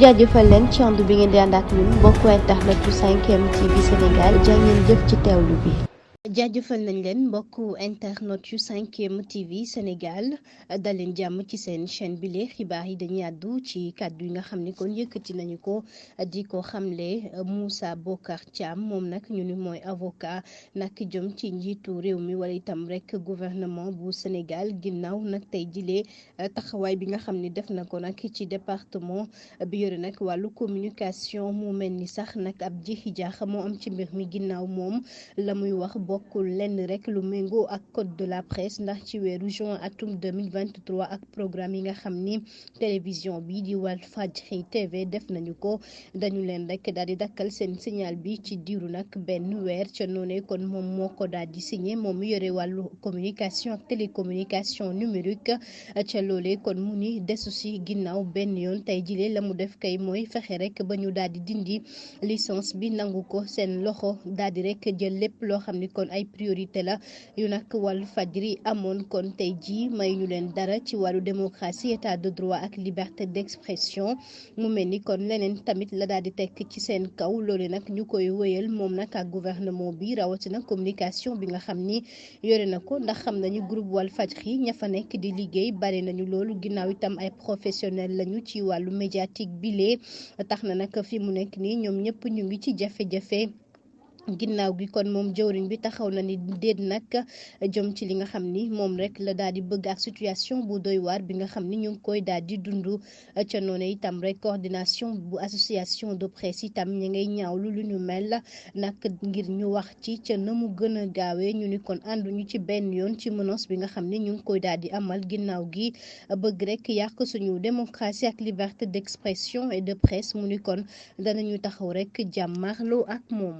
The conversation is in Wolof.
jaajëfal leen ci ànd bi ngeen di ànd ak ñun mbokku internet yu 5M TV Sénégal jaa ngeen jëf ci teewlu bi. jaajëfal nañ leen mbokku internet yu 5M TV Sénégal dal leen jàmm ci seen chaîne bile xibaar yi dañuy àddu ci kàddu yi nga xam ni kon yëkkati nañu ko di ko xamle Moussa Bocar Thiam moom nag ñu ni mooy avocat nag jëm ci njiitu réew mi wala itam rek gouvernement bu Sénégal ginnaaw nag tey jilee taxawaay bi nga xam ni def na ko nag ci département bi yore nag wàllu communication mu mel ni sax nag ab jiixi jaaxa moo am ci mbir mi ginnaaw moom la muy wax bokkul lenn rek lu méngoo ak code de la presse ndax ci weeru juin atum 2023 ak programme yi nga xam ni télévision bi di Walfadjri TV def nañu ko dañu leen rek daal di dakkal seen signal bi ci diiru nag benn weer ca noonee kon moom moo ko daal di signé moom mu yore wàllu communication ak télécommunication numérique ca loolee kon mu ni desu si ginnaaw benn yoon tey jilee la mu def kay mooy fexe rek ba ñu daal di dindi licence bi nangu ko seen loxo daal di rek jël lépp loo xam ni kon ay priorité la yu nag Walfadjri amoon kon tey jii may ñu leen dara ci wàllu démocratie état de droit ak liberté d'expression mu mel ni kon leneen tamit la daal di tekk ci seen kaw loole nag ñu koy wëyal moom nag ak gouvernement bi rawatina communication bi nga xam ni yore na ko ndax xam nañu groupe Walfadjri ña fa nekk di liggéey bari nañu loolu ginnaaw itam ay professionnel lañu ci wàllu médiatique bile tax na nag fi mu nekk nii ñoom ñëpp ñu ngi ci jafe-jafe. ginnaaw gi kon moom jëwriñ bi taxaw na ni déet nag jëm ci li nga xam ni moom rek la daal di bëgg ak situation bu doy waar bi nga xam ni ñu ngi koy daal di dund ca noonu itam rek coordination bu association de presse itam ñi ngay ñaawlu lu ñu mel nag ngir ñu wax ci ca na mu gën a gaawee ñu ni kon ànduñu ci benn yoon ci menace bi nga xam ni ñu ngi koy daal di amal ginnaaw gi bëgg rek yàq suñu démocratie ak liberté d'expression et de presse mu ni kon danañu taxaw rek jàmmarloo ak moom.